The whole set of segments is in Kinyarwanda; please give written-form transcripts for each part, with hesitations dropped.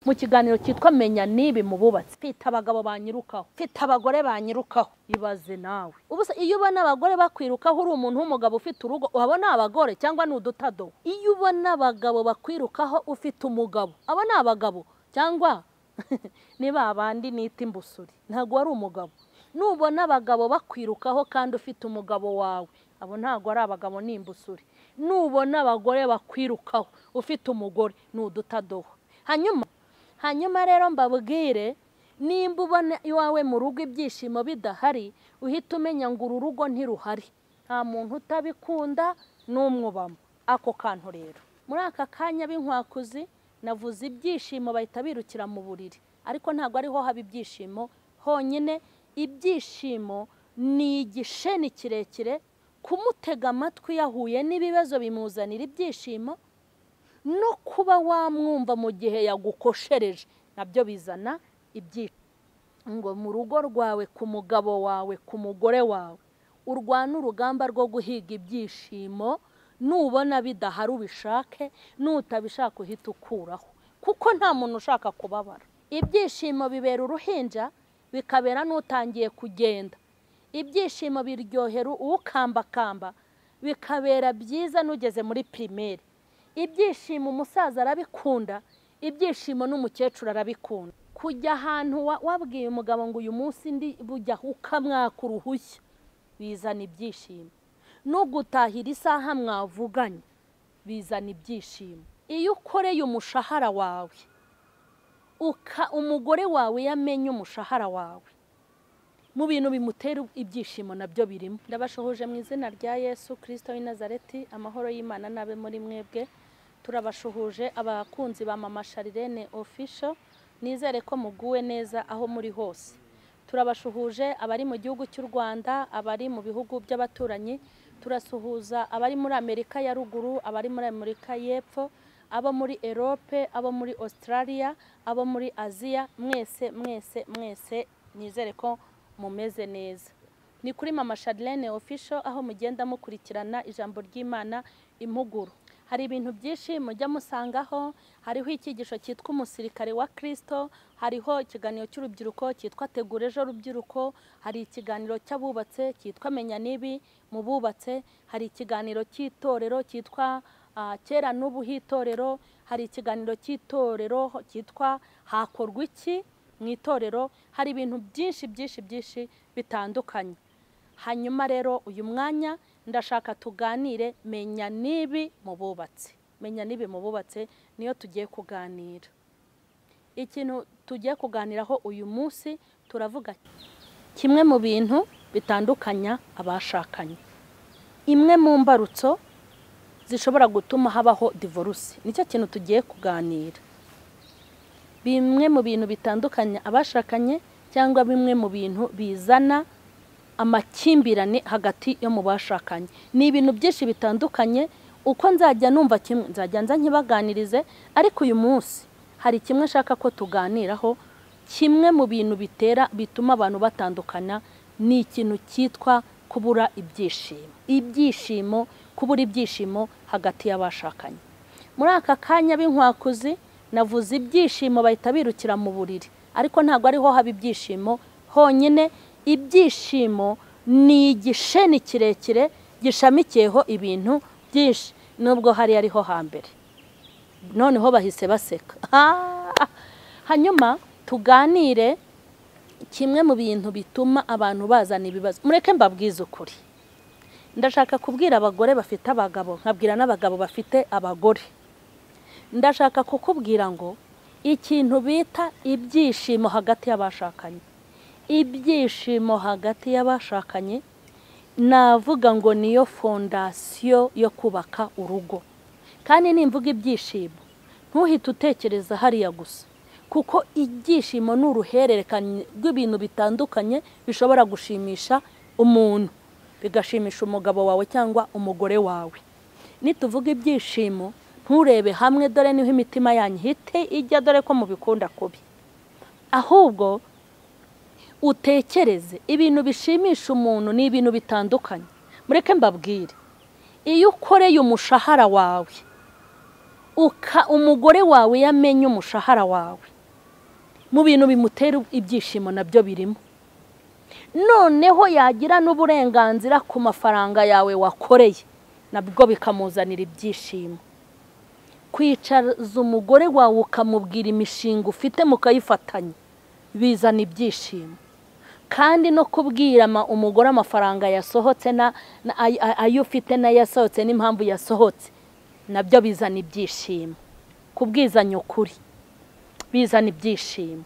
Mu kiganiro cyitwa Menya Nibi mu bubatsi, mfite abagabo banyirukaho, mfite abagore banyirukaho. Ibaze nawe, ubu se iyo ubona abagore bakwirukaho uri umuntu w'umugabo ufite urugo, wabona abagore cyangwa ni udutadowa? Iyo ubona abagabo bakwirukaho ufite umugabo, abo ni abagabo cyangwa ni ba bandi nita imbusuri, ntabwo wari umugabo. Nubona abagabo bakwirukaho kandi ufite umugabo wawe, abo ntabwo ari abagabo, ni imbusuri. Nubona abagore bakwirukaho ufite umugore, ni udutadowa. Hanyuma rero mbabwire, nimba ubona iwawe mu rugo ibyishimo bidahari, uhita umenya ngo uru rugo ntiruhari, nta muntu utabikunda n'umwubamo. Ako kantu rero muri aka kanya b'inkwakuzi navuze ibyishimo bahita birukira mu buriri, ariko ntabwo ariho haba ibyishimo honyine. Ibyishimo ni igisheni kirekire, kumutega amatwi yahuye n'ibibazo bimuzanira ibyishimo, no kuba wamwumva mu gihe yagukoshereje nabyo bizana ibyishimo. Ngo mu rugo rwawe, ku mugabo wawe, ku mugore wawe, urwane urugamba rwo guhiga ibyishimo. Nubona bidahari ubishake, nutabishaka uhita ukuraho, kuko nta muntu ushaka kubabara. Ibyishimo bibera uruhinja, bikabera n'utangiye kugenda. Ibyishimo biryohera ukambakamba, bikabera byiza n'ugeze muri primaire. Ibyishimo umusaza arabikunda, ibyishimo n'umukecuru arabikunda. Kujya ahantu wabwiye umugabo ngo uyu munsi ndi bujya, ukamwaka uruhushya, bizana ibyishimo. No gutahira isaha mwavuganye bizana ibyishimo. Iyo ukoreye umushahara wawe, umugore wawe yamenye umushahara wawe, mu bintu bimutera ibyishimo nabyo birimo. Ndabashuhuje mu izina rya Yesu Kristo w'i Nazareti, amahoro y'Imana n'abe muri mwebwe. Turabashuhuje abakunzi ba Mama Charlene Official, nizere ko muguwe neza aho muri hose. Turabashuhuje abari mu gihugu cy'u Rwanda, abari mu bihugu by'abaturanyi, turasuhuza abari muri Amerika ya ruguru, abari muri Amerika y'Epfo, abo muri Europe, abo muri Australia, abo muri Aziya, mwese mwese mwese nizere ko mumeze neza. Ni kuri Mama Charlene Official aho mugenda mukurikirana ijambo ry'Imana impuguro. Hari ibintu byinshi mujya musangaho, hariho icyigisho cyitwa umusirikare wa Kristo, hariho ikiganiro cy'urubyiruko cyitwa Tegura Ejo Rubyiruko, hari ikiganiro cy'abubatse cyitwa Menya Nibi mu bubatse, hari ikiganiro cy'itorero cyitwa Kera n'ubu h'itorero, hari ikiganiro cy'itorero cyitwa Hakorwa iki mu itorero. Hari ibintu byinshi byinshi byinshi bitandukanye. Hanyuma rero uyu mwanya ndashaka tuganire Menya Nibi mu bubatse. Menya Nibi mu bubatse niyo tugiye kuganira. Ikintu tugiye kuganiraho uyu munsi, turavuga kimwe mu bintu bitandukanya abashakanye, imwe mu mbarutso zishobora gutuma habaho divorce. Nicyo kintu tugiye kuganira. Bimwe mu bintu bitandukanya abashakanye, cyangwa bimwe mu bintu bizana amakimbirane hagati yo mu bashakanye. Ni ibintu byinshi bitandukanye, uko nzajya numva kimwe nzajya nza nkibaganirize, ariko uyu munsi hari kimwe nshaka ko tuganiraho. Kimwe mu bintu bitera bituma abantu batandukana ni ikintu cyitwa kubura ibyishimo. Ibyishimo, kubura ibyishimo hagati y'abashakanye. Muri aka kanya b'inkwakuzi navuze ibyishimo bahita birukira mu buriri, ariko ntabwo ariho haba ibyishimo honyine. Ibyishimo ni igisheni kirekire gishamikiyeho ibintu byinshi, nubwo hari ariho hambere. Noneho bahise baseka. Hanyuma tuganire kimwe mu bintu bituma abantu bazana ibibazo. Mureke mbabwize ukuri, ndashaka kubwira abagore bafite abagabo, nkabwira n'abagabo bafite abagore. Ndashaka kukubwira ngo ikintu bita ibyishimo hagati y'abashakanye, ibyishimo hagati y'abashakanye navuga ngo niyo fondasiyo yo kubaka urugo. Kandi nimvuga ibyishimo ntuhite utekereza hariya gusa, kuko ibyishimo ni uruhererekane rw'ibintu bitandukanye bishobora gushimisha umuntu, bigashimisha umugabo wawe cyangwa umugore wawe. Nituvuga ibyishimo nturebe hamwe, dore niho imitima yanyu ihite ijya, dore ko mubikunda kubi. Ahubwo utekereze ibintu bishimisha umuntu ni ibintu bitandukanye. Mureke mbabwire, iyo ukoreye umushahara wawe, umugore wawe yamenye umushahara wawe, Mu bintu bimutera ibyishimo nabyo birimo. Noneho yagira n'uburenganzira ku mafaranga yawe wakoreye, nabwo bikamuzanira ibyishimo. Kwicaza umugore wawe ukamubwira imishinga ufite mukayifatanya bizana ibyishimo. Kandi no kubwira umugore amafaranga yasohotse na ayo ufite n'ayasohotse n'impamvu yasohotse, nabyo bizana ibyishimo. Kubwizanya ukuri bizana ibyishimo.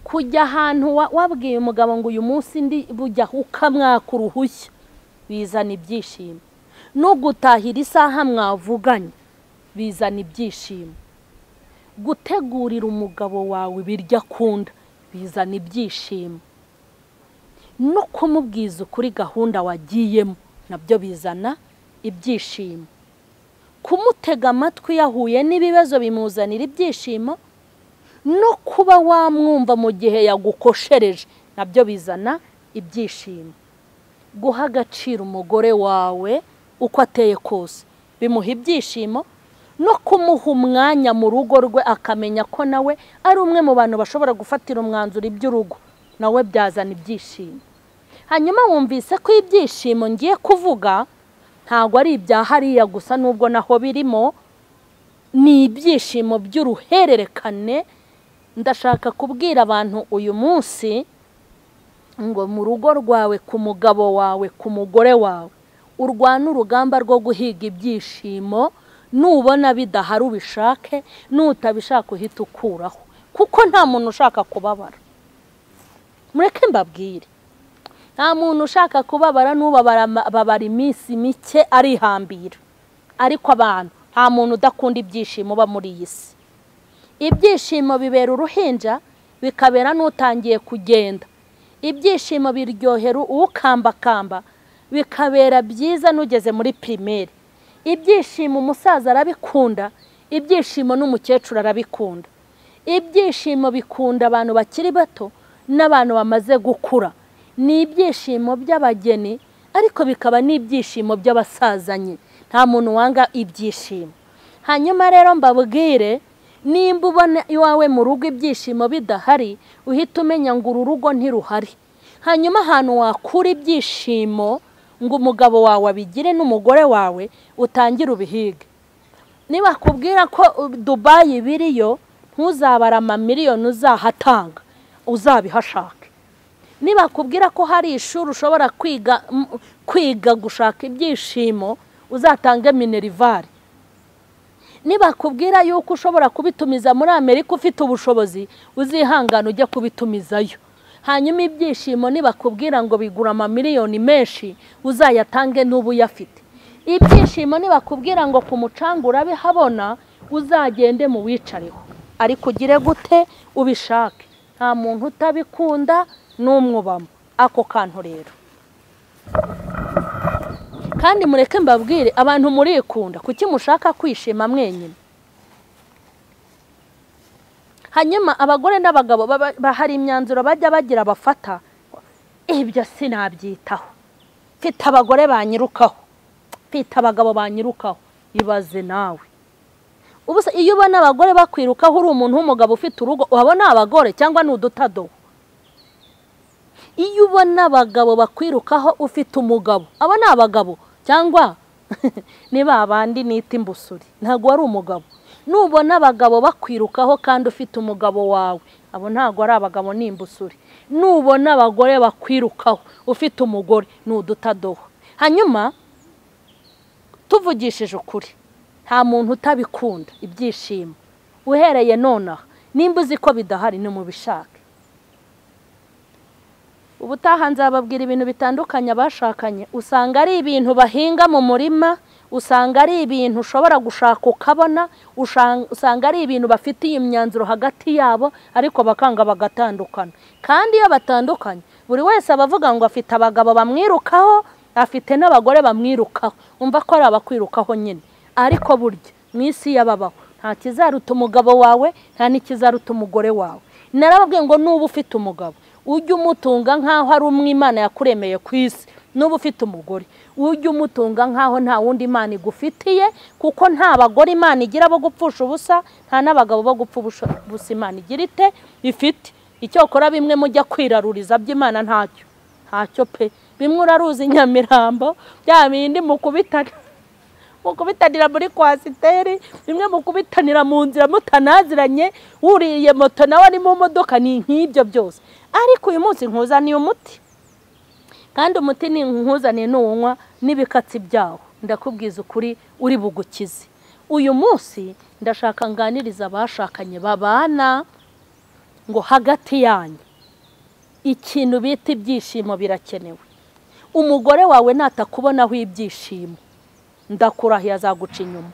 Kujya ahantu wabwiye umugabo ngo uyu munsi ndi bujya ukamwaka uruhushya bizana ibyishimo. No gutahira isaha mwavuganye bizana ibyishimo. Gutegurira umugabo wawe ibiryo akunda bizana ibyishimo. No kumubwiza ukuri gahunda wagiyemo nabyo bizana ibyishimo. Kumutega amatwi yahuye n'ibibazo bimuzanira ibyishimo. No kuba wamwumva mu gihe yagukoshereje nabyo bizana ibyishimo. Guha agaciro umugore wawe uko ateye kose bimuha ibyishimo. No kumuha umwanya mu rugo rwe akamenya ko nawe ari umwe mu bantu bashobora gufatira umwanzuro iby'urugo, nawe byazana ibyishimo. Hanyuma wumvise ko ibyishimo ngiye kuvuga ntabwo ari ibya hariya gusa, nubwo naho birimo, ni ibyishimo by'uruhererekane. Ndashaka kubwira abantu uyu munsi ngo mu rugo rwawe, ku mugabo wawe, ku mugore wawe, urwane urugamba rwo guhiga ibyishimo. Nubona bidahari ubishake, nutabishaka uhita ukuraho, kuko nta muntu ushaka kubabara. Mureke mbabwire, nta muntu ushaka kubabara. N'ubabara babara iminsi mike arihambira. Ariko abantu, nta muntu udakunda ibyishimo uba muri iyi si. Ibyishimo bibera uruhinja, bikabera n'utangiye kugenda. Ibyishimo biryohera ukambakamba, bikabera byiza n'ugeze muri primaire. Ibyishimo umusaza arabikunda, ibyishimo n'umukecuru arabikunda. Ibyishimo bikunda abantu bakiri bato n'abantu bamaze gukura. Ni ibyishimo by'abageni, ariko bikaba n'ibyishimo by'abasazanye. Nta muntu wanga ibyishimo. Hanyuma rero mbabwire, nimba ubona iwawe mu rugo ibyishimo bidahari, uhita umenya ngo uru rugo ntiruhari. Hanyuma ahantu wakura ibyishimo ngo umugabo wawe abigire n'umugore wawe, utangire ubihige. Niba kubwira ko Dubai biriyo, ntuzabara amamiliyoni uzahatanga, uzabihashake. Niba kubwira ko hari ishuri ushobora kwiga gushaka ibyishimo, uzatange minerivare. Niba kubwira yuko ushobora kubitumiza muri Amerika ufite ubushobozi, uzihangana ujye kubitumizayo. Hanyuma ibyishimo nibakubwira ngo bigura amamiliyoni menshi, uzayatange n'ubu uyafite. Ibyishimo nibakubwira ngo ku mucanga urabihabona, uzagende mu wicareho, ariko ugire gute ubishake. Nta muntu utabikunda n'umwubamo ako kantu rero. Kandi mureke mbabwire, abantu murikunda, kuki mushaka kwishima mwenyine? Hanyuma abagore n'abagabo bahari imyanzuro bajya bagira bafata, ibyo sinabyitaho, mfite abagore banyirukaho, mfite abagabo banyirukaho. Ibaze nawe. Ubu iyo ubona abagore bakwirukaho uri umuntu w'umugabo ufite urugo, wabona abagore cyangwa ni udutadobo? Iyo ubona abagabo bakwirukaho ufite umugabo, abo ni abagabo cyangwa niba abandi nita imbusuri, ntabwo ari umugabo. Nubona abagabo bakwirukaho kandi ufite umugabo wawe, abo ntabwo ari abagabo ni imbusuri. Nubona abagore bakwirukaho ufite umugore, ni udutadoho. Hanyuma tuvugishije ukuri, nta muntu utabikunda ibyishimo. Uhereye nonaha, nimba uzi ko bidahari ni mubishake. Ubutaha nzababwira ibintu bitandukanye abashakanye, usanga ari ibintu bahinga mu murima, usanga ari ibintu ushobora gushaka ukabona, usanga ari ibintu bafitiye imyanzuro hagati yabo, ariko bakanga bagatandukana. Kandi iyo batandukanye, buri wese abavuga ngo afite abagabo bamwirukaho, afite n'abagore bamwirukaho. Umva ko ari abakwirukaho nyine. Ariko burya mu isi y'ababaho nta kizaruta umugabo wawe, nta n'ikizaruta umugore wawe. Narababwiye ngo nuba ufite umugabo, ujye umutunga nkaho ari umwe Imana yakuremeye ku isi. Nuba ufite umugore ujye umutunga nkaho nta wundi Imana igufitiye, kuko nta bagore Imana igira bo gupfusha ubusa, nta n'abagabo bo gupfa ubusa Imana igira ite ifite. Icyokora bimwe mujya kwiraruriza by'Imana ntacyo, ntacyo pe. Bimwe uraruzi Nyamirambo, bya bindi mukubitanira muri kwasiteri, bimwe mukubitanira mu nzira mutanaziranye, wuriye moto nawe ari mu modoka, ni nk'ibyo byose. Ariko uyu munsi nkuzaniye umuti, kandi umuti ni nkuzaniye nuwunywa n'ibikatsi byawo, ndakubwiza ukuri uri bugukize. Uyu munsi ndashaka nganiriza abashakanye babana ngo hagati yanyu ikintu bita ibyishimo birakenewe. Umugore wawe natakubonaho ibyishimo, ndakurahiye azaguca inyuma.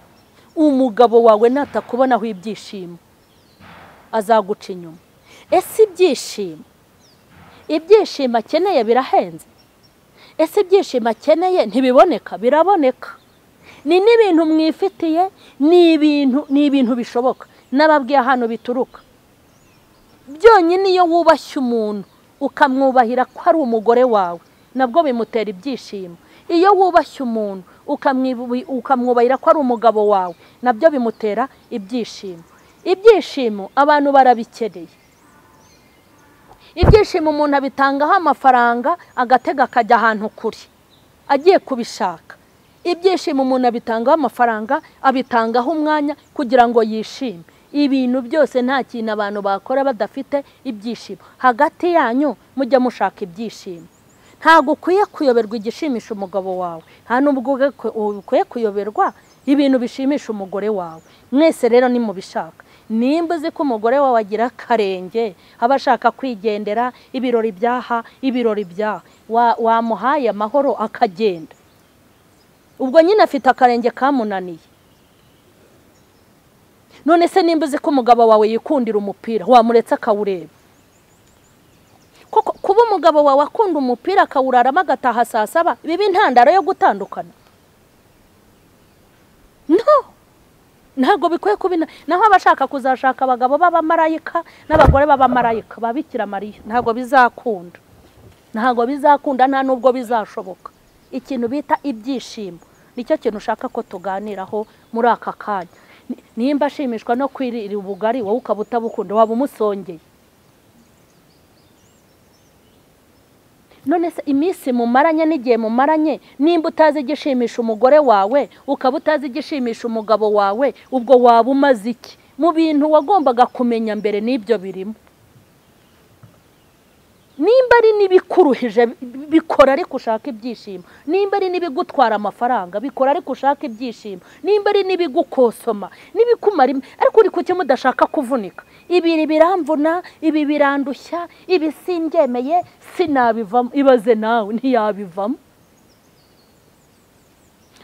Umugabo wawe natakubonaho ibyishimo, azaguca inyuma. Ese ibyishimo, ibyishimo akeneye birahenze? Ese ibyishimo akeneye ntibiboneka? Biraboneka. Ni n'ibintu mwifitiye, ni ibintu bishoboka. Nababwiye ahantu bituruka. Byonyine iyo wubashye umuntu ukamwubahira ko ari umugore wawe, nabwo bimutera ibyishimo. Iyo wubashye umuntu ukamwubahira ko ari umugabo wawe, nabyo bimutera ibyishimo. Ibyishimo abantu barabikeneye. Ibyishimo umuntu abitangaho amafaranga, agatega akajya ahantu kure agiye kubishaka. Ibyishimo umuntu abitangaho amafaranga, abitangaho umwanya kugira ngo yishime. Ibintu byose nta kintu abantu bakora badafite ibyishimo. Hagati yanyu mujya mushaka ibyishimo. Ntabwo ukwiye kuyoberwa igishimisha umugabo wawe, nta nubwo ukwiye kuyoberwa ibintu bishimisha umugore wawe. Mwese rero nimubishaka. Nimba uzi ko umugore wawe agira akarenge, aba ashaka kwigendera, ibirori byaha, ibirori byaha, wamuhaye amahoro akagenda. Ubwo nyine afite akarenge kamunaniye. None se nimba uzi ko umugabo wawe yikundira umupira, wamuretse akawureba? Koko kuba umugabo wawe akunda umupira akawuraramo agataha saa saba, biba intandaro yo gutandukana? No, ntabwo bikwiye kuba. Naho abashaka kuzashaka abagabo b'abamarayika n'abagore b'abamarayika babikira Mariya, ntabwo bizakunda. Ntabwo bizakunda, nta nubwo bizashoboka. Ikintu bita ibyishimo nicyo kintu ushaka ko tuganiraho muri aka kanya. Nimba ashimishwa no kwirira ubugari, wowe ukaba utabukunda, waba umusongeye. None se iminsi mumaranye n'igihe mumaranye, nimba utazi igishimisha umugore wawe, ukaba utazi igishimisha umugabo wawe, ubwo waba umaze iki? Mu bintu wagombaga kumenya mbere n'ibyo birimo. Nimba ari n'ibikuruhije bikora ariko ushaka ibyishimo, nimba ari n'ibigutwara amafaranga bikora ariko ushaka ibyishimo, nimba ari n'ibigukosoma n'ibikumara, ariko uri kuki mudashaka kuvunika? Ibi biramvuna, ibi birandushya, ibi simbyemeye, sinabivamo. Ibaze nawe ntiyabivamo.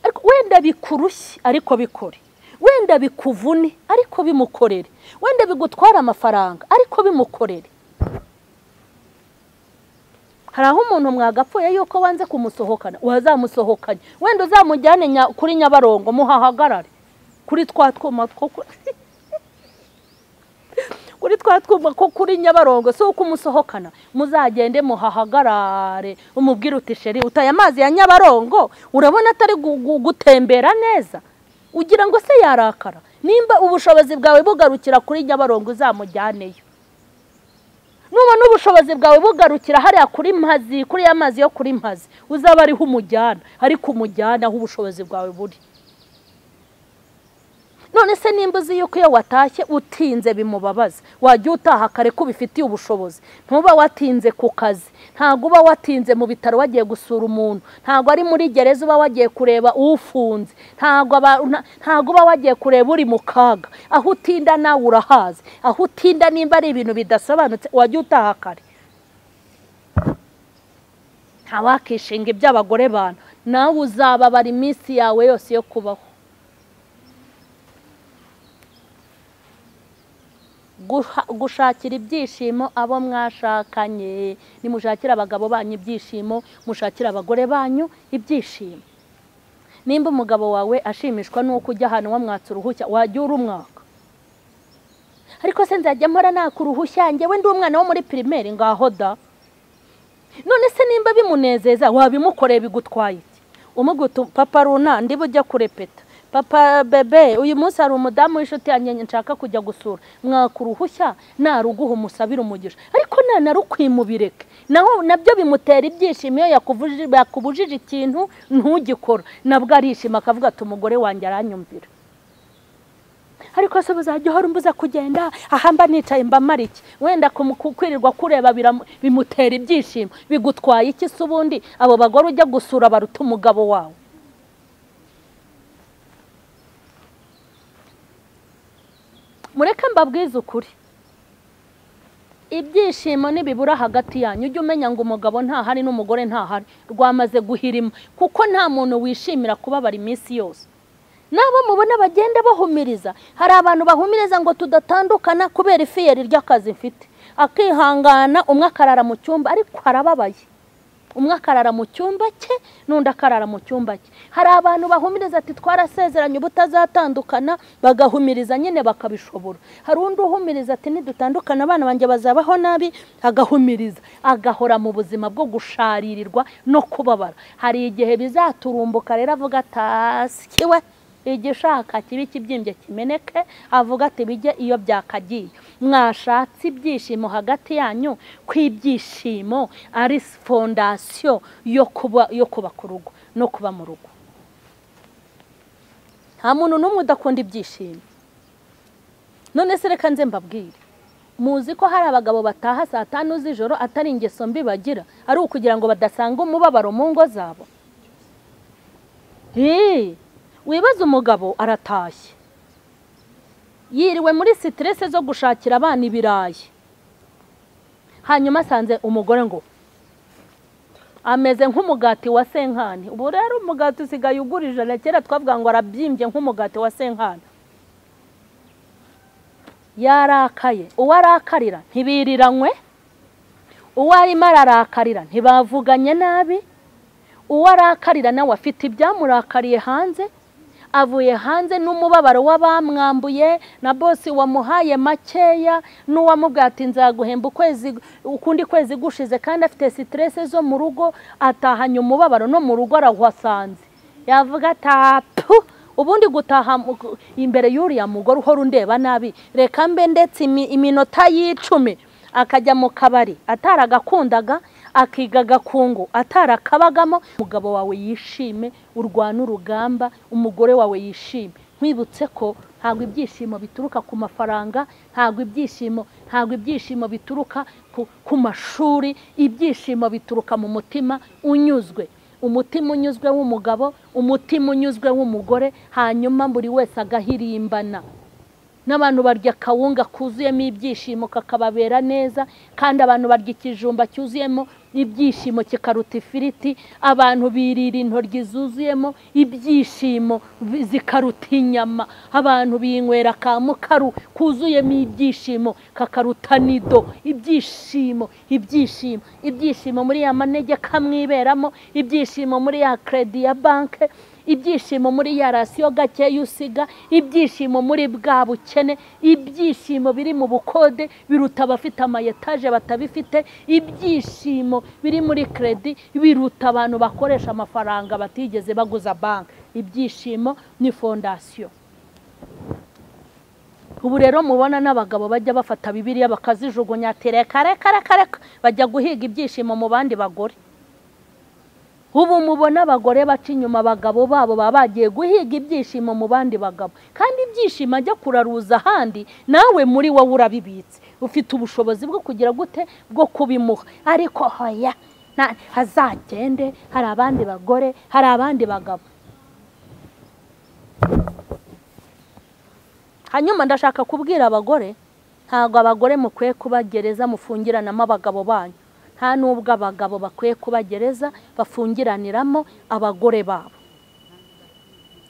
Ariko wenda bikurushye ariko bikore, wenda bikuvune ariko bimukorere, wenda bigutwara amafaranga ariko bimukorere. Hari aho umuntu mwagapfuye yuko wanze kumusohokana, wazamusohokanye, wenda uzamujyane kuri Nyabarongo muhahagarare kuri twa twuma two kuri twa twuma ko kuri Nyabarongo, si uko umusohokana, muzagende muhahagarare umubwire uti sheri utaye amazi ya Nyabarongo, urabona atari gutembera neza, ugira ngo se yarakara? Nimba ubushobozi bwawe bugarukira kuri Nyabarongo uzamujyaneyo. Nubona ubushobozi bwawe bugarukira hariya kuri Mpazi, kuri ya mazi yo kuri Mpazi, uzaba ariho umujyana, ariko umujyana aho ubushobozi bwawe buri. None se nimba uzi yuko iyo watashye utinze bimubabaza, wajya utaha kare ko ubifitiye ubushobozi. Ntuba watinze ku kazi, ntabwo uba watinze mu bitaro wagiye gusura umuntu, ntabwo ari muri gereza uba wagiye kureba ufunze, ntabwo uba wagiye kureba uri mu kaga. Aho utinda nawe urahazi, aho utinda nimba ari ibintu bidasobanutse wajya utaha kare. Ntawakishinga iby'abagore bana, nawe uzababara iminsi yawe yose yo kubaho. Gushakira ibyishimo abo mwashakanye, nimushakira abagabo banyu ibyishimo, mushakira abagore banyu ibyishimo. Nimba umugabo wawe ashimishwa nuko ujya ahantu wamwatsa uruhushya, wajya urumwaka. Ariko se nzajya mpora naka uruhushya njyewe ndi umwana wo muri primaire? Ngaho da. None se nimba bimunezeza wabimukoreye bigutwaye iki? Umugutu papa runa ndi bujya kurepeta, papa bebe uyu munsi hari umudamu w'inshuti yanjye nshaka kujya gusura, mwakuruhushya naruguha umusabira umugisha, ariko nanarukwimubireke. Naho nabyo bimutera ibyishimo iyo yakubujije ikintu ntugikora, nabwo arishima akavuga ati umugore wanjye aranyumvira. Ariko se buzajya uhora umbuza kugenda aha mba nicaye mba mara iki? Wenda kwirirwa kureba bimutera ibyishimo, bigutwaye iki se ubundi? Abo bagore ujya gusura baruta umugabo wawe. Mureke mbabwize ukuri, ibyishimo nibibura hagati yanyu ujye umenya ngo umugabo ntahari n'umugore ntahari, rwamaze guhirima, kuko nta muntu wishimira kubabara iminsi yose. Nabo mubona bagenda bahumiriza, hari abantu bahumiriza ngo tudatandukana kubera ifiyeri ry'akazi mfite, akihangana umwe akarara mu cyumba ariko arababaye, umwe akarara mu cyumba cye n'undi akarara mu cyumba cye. Hari abantu bahumiriza ati twarasezeranye ubutazatandukana, bagahumiriza nyine bakabishobora. Hari undi uhumiriza ati nidutandukana abana banjye bazabaho nabi, agahumiriza, agahora mu buzima bwo gusharirirwa no kubabara. Hari igihe bizaturumbuka rero avuga atasikiwe, igishaka kibi kibyimbye kimeneke, avuga ati bijye iyo byakagiye. Mwashatse ibyishimo hagati yanyu, kw'ibyishimo ari fondasiyo yo kuba ku rugo no kuba mu rugo. Nta muntu n'umwe udakunda ibyishimo. None se reka nze mbabwire, muzi ko hari abagabo bataha saa 5 z'ijoro atari ingeso mbi bagira, ari ukugira ngo badasanga umubabaro mu ngo zabo. Wibaza umugabo aratashye yiriwe muri stress zo gushakira abana ibirayi, hanyuma asanze umugore ngo ameze nk'umugati wa senkani. Ubu rero umugati usigaye ugura 100, kera twavuga ngo arabyimbye nk'umugati wa senkani. Yarakaye, uwo arakarira ntibiriranywe, uwo arimo ararakarira ntibavuganye nabi, uwo arakarira nawe afite ibyamurakariye hanze, avuye hanze n'umubabaro w'abamwambuye na bosi wamuhaye makeya n'uwamubwiye ati nzaguhemba ukwezi ukundi kwezi gushize, kandi afite stress zo mu rugo, atahanye umubabaro no mu rugo arahwasanze. Yavuga ati ubundi gutaha imbere y'uriya mugore uhora undeba nabi, reka mbe ndetse iminota y'icumi, akajya mu kabari ataragakundaga, akiga agakungu atarakabagamo. Umugabo wawe yishime, urwana urugamba, umugore wawe yishime. Nkwibutse ko ntabwo ibyishimo bituruka ku mafaranga, ntabwo ibyishimo bituruka ku mashuri, ibyishimo bituruka mu mutima unyuzwe. Umutima unyuzwe w'umugabo, umutima unyuzwe w'umugore, hanyuma buri wese agahirimbana. N'abantu barya kawunga kuzuyemo ibyishimo kakababera neza, kandi abantu barya ikijumba cyuzuyemo ibyishimo kikaruta ifiriti, abantu birira intoryi zuzuyemo ibyishimo zikaruta inyama, abantu binywera ka mukaru kuzuyemo ibyishimo kakaruta nido. Ibyishimo, ibyishimo, ibyishimo muri ya manegeka mwiberamo, ibyishimo muri ya credit ya banke, ibyishimo muri ya rasiyo gakeya usiga, ibyishimo muri bwa bukene, ibyishimo biri mu bukode biruta abafite amayetaje batabifite, ibyishimo biri muri credit biruta abantu bakoresha amafaranga batigeze baguza banki. Ibyishimo ni fondasiyo. Ubu rero mubona n'abagabo bajya bafata Bibiliya bakazijugunya ati reka reka reka reka, bajya guhiga ibyishimo mu bandi bagore. Ubu mubona abagore baca inyuma abagabo babo baba bagiye guhiga ibyishimo mu bandi bagabo, kandi ibyishimo ajya kuraruza ahandi, nawe muri wowe urabibitse, ufite ubushobozi bwo kugira gute bwo kubimuha, ariko hoya hazagende hari abandi bagore, hari abandi bagabo. Hanyuma ndashaka kubwira abagore, ntabwo abagore mukwiye kubagereza mufungiranamo abagabo banyu, nta nubwo abagabo bakwiye kubagereza bafungiraniramo abagore babo.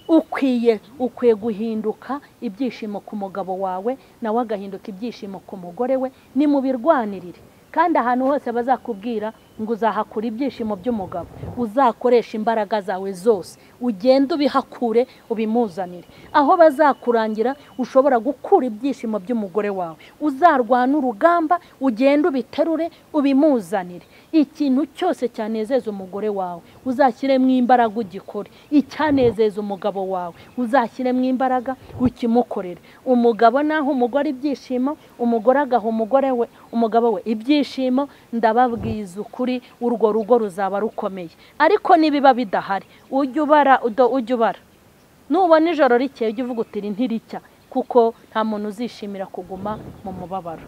Ukwiye guhinduka ibyishimo ku mugabo wawe, nawe agahinduka ibyishimo ku mugore we, ni mubirwanirire. Kandi ahantu hose bazakubwira ngo uzahakura ibyishimo by'umugabo, uzakoresha imbaraga zawe zose ugende ubihakure ubimuzanire. Aho bazakurangira ushobora gukura ibyishimo by'umugore wawe, uzarwana urugamba ugende ubiterure ubimuzanire. Ikintu cyose cyanezeza umugore wawe uzashyiremo imbaraga ugikore, icyanezeza umugabo wawe uzashyiremo imbaraga ukimukorere. Umugabo naho umugore ibyishimo, umugore agaha umugore we umugabo we ibyishimo, ndababwiza ukuri urwo rugo ruzaba rukomeye. Ariko nibiba bidahari ujye ubara, ujye ubara, nubona ijoro rikeye ujye uvuga uti ntiricya, kuko nta muntu uzishimira kuguma mu mubabaro.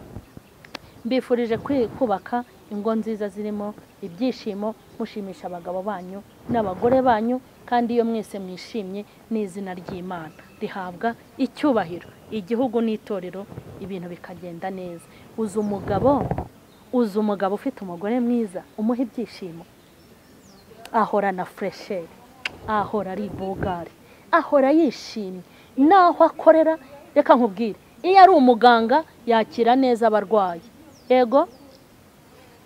Mbifurije kubaka ingo nziza zirimo ibyishimo, mushimisha abagabo banyu n'abagore banyu, kandi iyo mwese mwishimye n'izina ry'Imana rihabwa icyubahiro, igihugu n'itorero, ibintu bikagenda neza. Uzi umugabo ufite umugore mwiza umuha ibyishimo, ahora na fresheri, ahora ari bogari, ahora yishimye naho akorera. Reka nkubwire, iyo ari umuganga yakira neza abarwayi, yego,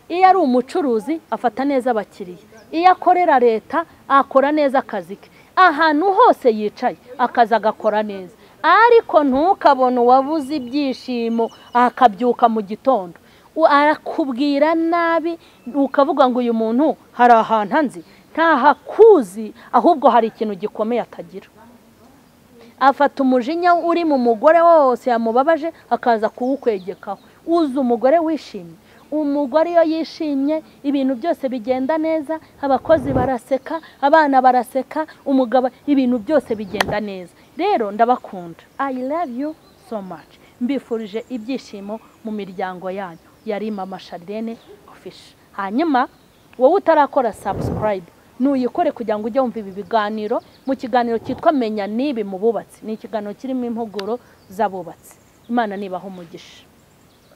iyo ari umucuruzi afata neza abakiriya, iyo akorera leta akora neza akazi ke, ahantu hose yicaye akazi agakora neza. Ariko ntukabone uwabuze ibyishimo akabyuka mu gitondo arakubwira nabi, ukavuga ngo uyu muntu hari ahantu anzi, ntahakuzi, ahubwo hari ikintu gikomeye atagira. Afata umujinya uri mu mugore wose yamubabaje akaza kuwukwegekaho. Uzi umugore wishimye, umugore iyo yishimye ibintu byose bigenda neza, abakozi baraseka, abana baraseka, umugabo, ibintu byose bigenda neza. Rero ndabakunda, I love you so much. Mbifurije ibyishimo mu miryango yanyu. Yari Mama Charlene Official. Hanyuma wowe utarakora subscribe nuyikore kugira ngo ujye wumva ibi biganiro mu kiganiro cyitwa Menya Nibi mu bubatsi. Ni ikiganiro kirimo impuguro z'abubatsi. Imana nibaho umugisha.